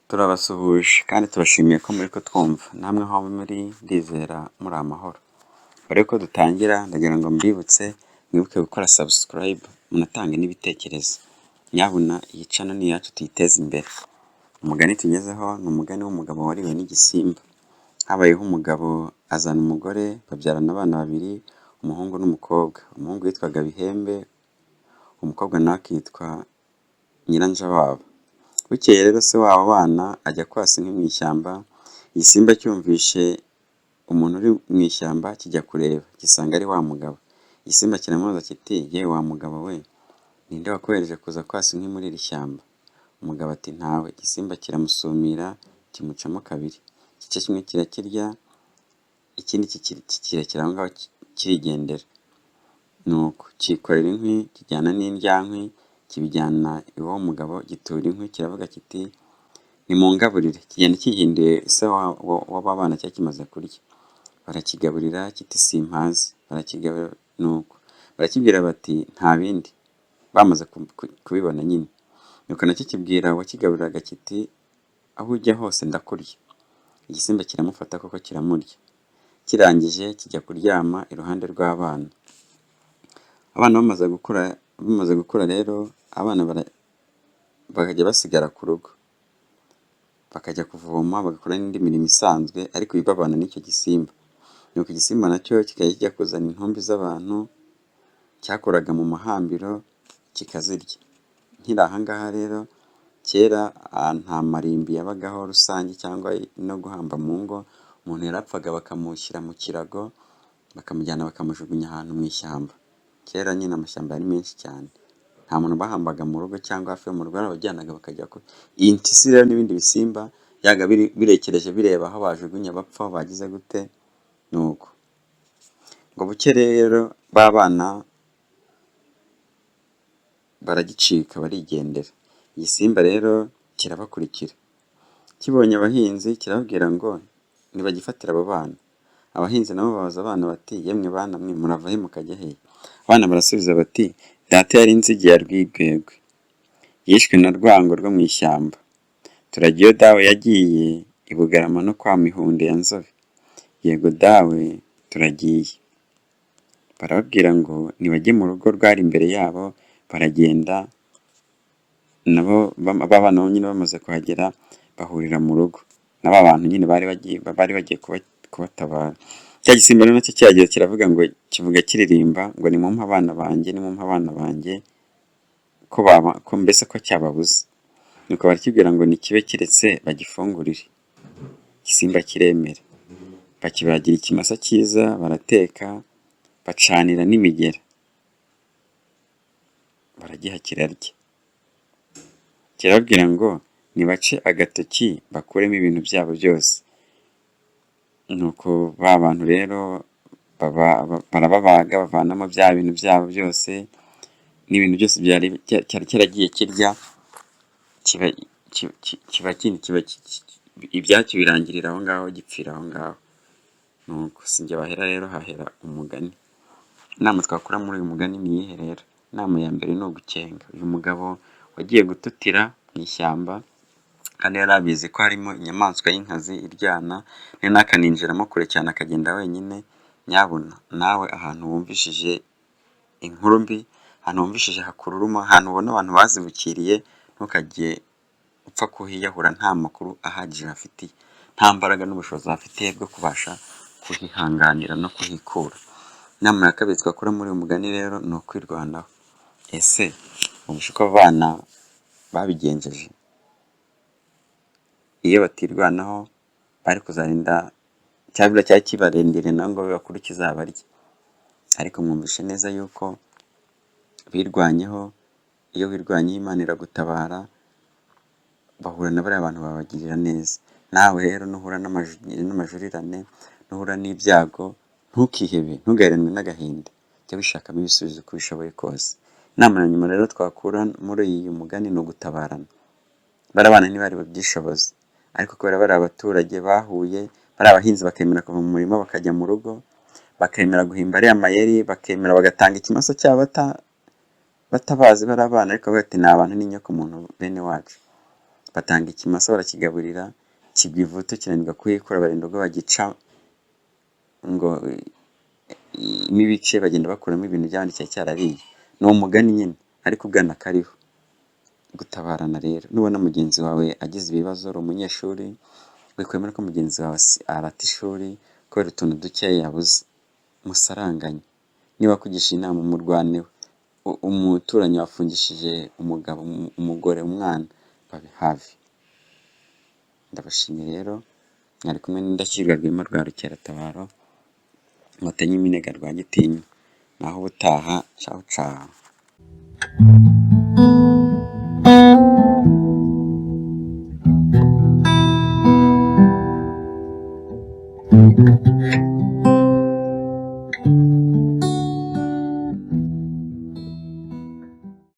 Turabasuhuje kandi tubashimiye ko muri kutwumva, namwe aho muri ndizera muri amahoro. Mbere yuko dutangira ndagira ngo mbibutse mwibuke gukora subscribe munatange n'ibitekerezo. Nyabuna iyi channel ni iyacu tuyiteze imbere. Umugani tugezeho ni umugani w'umugabo wariwe n'igisimba. Habayeho umugabo azana umugore babyarana abana babiri, umuhungu n'umukobwa. Umuhungu yitwaga Bihembe, umukobwa nawe akitwa Nyiranjababo. Bukeye rero se w'abo bana ajya kwasa inkwi mu ishyamba, igisimba cyumvishe umuntu uri mu ishyamba kijya kureba, gisanga ari wa mugabo. Igisimba kiramubaza kiti yewe wa mugabo we, ninde wakohereje kuza kwasa inkwi muri iri shyamba? Umugabo ati ntawe. Igisimba kiramusumira kimucamo kabiri, igice kimwe kirakirya, ikindi kikirekera aho ngaho kirigendera. Nuko cyikorera inkwi kijyana n'indyankwi, kibijyana iw'uwo mugabo gitura inkwi, kiravuga kiti nimungaburire. Kigenda kihinduye se w'aba bana cyari kimaze kurya. Barakigaburira kiti simpaze, barakigaburira nuko barakibwira bati nta bindi, bamaze kubibona nyine. Nuko nacyo kibwira uwakigaburiraga kiti aho ujya hose ndakurya. Igisimba kiramufata koko kiramurya. Kirangije kijya kuryama iruhande rw'abana. Abana bamaze gukura rero, abana bakajya basigara ku rugo, bakajya kuvoma, bagakora n'indi mirimo isanzwe, ariko babana n'icyo gisimba. Nuko igisimba nacyo kikajya kijya kuzana intumbi z'abantu cyakoraga mu mahambiro kikazirya. Nkiri aha ngaha rero, kera nta marimbi yabagaho rusange cyangwa no guhamba mu ngo, umuntu yarapfaga bakamushyira mu kirago, bakamujyana bakamujugunya ahantu mu ishyamba. Kera nyine amashyamba yari menshi cyane, nta muntu bahambaga mu rugo cyangwa hafi yo mu rugo, barabajyanaga bakajya kure. Iyi mpyisi rero n'ibindi bisimba byabaga birekereje bireba aho bajugunya bapfa bagize gute, nuko ngo buke rero ba bana baragicika barigendera. Igisimba rero kirabakurikira, kibonye abahinzi kirababwira ngo nibagifatire abo bana. Abahinzi nabo babaza abana bati yemwe bana mwe, murava he mukajya hehe? Abana barasubiza bati data yari inzige ya Rwigwegwe, yishwe na Rwango rwo mu ishyamba. Turagiye iyo dawe yagiye i Bugarama no kwa Mihunde ya Nzobe. Yego dawe, turagiye. Barababwira ngo nibajye mu rugo rwari imbere yabo, baragenda nabo ba bana nyine bamaze kuhagera bahurira mu rugo na ba bantu nyine bari bagiye kubatabara. Cya gisimba rero nacyo kihageze kiravuga ngo, kivuga kiririmba ngo nimumpe abana banjye, nimumpe abana banjye, ko baba ko mbese ko cyababuze. Nuko barakibwira ngo nikibe kiretse bagifungurire. Igisimba kiremera, bakibagira ikimasa cyiza, barateka, bacanira n'imigera, baragiha kirarya. Kirababwira ngo nibace agatoki bakuremo ibintu byabo byose. Nuko ba bantu rero barababaga, bavanamo bya bintu byabo byose n'ibintu byose byari cyari cyaragiye kirya, kiba kiba ibyacyo birangirira aho ngaho, gipfira aho ngaho. Nuko sinjye bahera rero hahera umugani. Inama twakura muri uyu mugani ni iyihe rero? Inama ya mbere ni ugukenga. Uyu mugabo wagiye gututira mu ishyamba kandi yari abizi ko harimo inyamaswa y'inkazi iryana, noneho akaninjiramo kure cyane akagenda wenyine. Nyabuna nawe ahantu wumvishije inkuru mbi, ahantu wumvishije hakururuma, ahantu ubona abantu bazibukiriye, ntukajye upfa kuhiyahura nta makuru ahagije uhafitiye, nta mbaraga n'ubushobozi uhafitiye bwo kubasha kuhihanganira no kuhikura. Inama ya kabiri twakura muri uyu mugani rero ni ukwirwanaho. Ese wumvishe uko abana babigenjeje? Iyo batirwanaho bari kuzarinda cyangwa cyari kibarindiriye nabo ngo bakuru kizabarye. Ariko mwumvishe neza yuko birwanyeho. Iyo wirwanyeho Imana iragutabara, bahura na bariya bantu babagirira neza. Nawe rero nuhura n'amajurirane, nuhura n'ibyago, ntukihebe, ntugaheranwe n'agahinda, jya wishakamo ibisubizo uko ubishoboye kose. Inama ya nyuma rero twakura muri uyu mugani ni ugutabarana. Bariya bana ntibari bubyishoboze, ariko kubera bari abaturage bahuye, bari abahinzi bakemera kuva mu murima bakajya mu rugo, bakemera guhimba ariya mayeri, bakemera bagatanga ikimasa cyabo batabazi bariya bana, ariko bati ni abantu n'inyokomuntu bene wacu. Batanga ikimasa barakigaburira, kigwa ivutu kinanirwa kuhikura, barinda ubwo bagica ngo ibice, bagenda bakuramo ibintu by'abandi cyari cyarariye. Ni umugani nyine ariko ugana kariho. Gutabarana rero, nubona mugenzi wawe agize ibibazo, uri umunyeshuri, wikwemera ko mugenzi wawe arata ishuri kubera utuntu dukeya yabuze, musaranganye. Niba akugisha inama murwaneho. Umuturanyi wafungishije umugabo, umugore, umwana, babe hafi. Ndabashimiye rero, mwari kumwe n'Indashyikirwa Rwema rwa Rukeratabaro, Nkotanyi Iminega Rwagitinywa. Naho ubutaha, cawu cawu.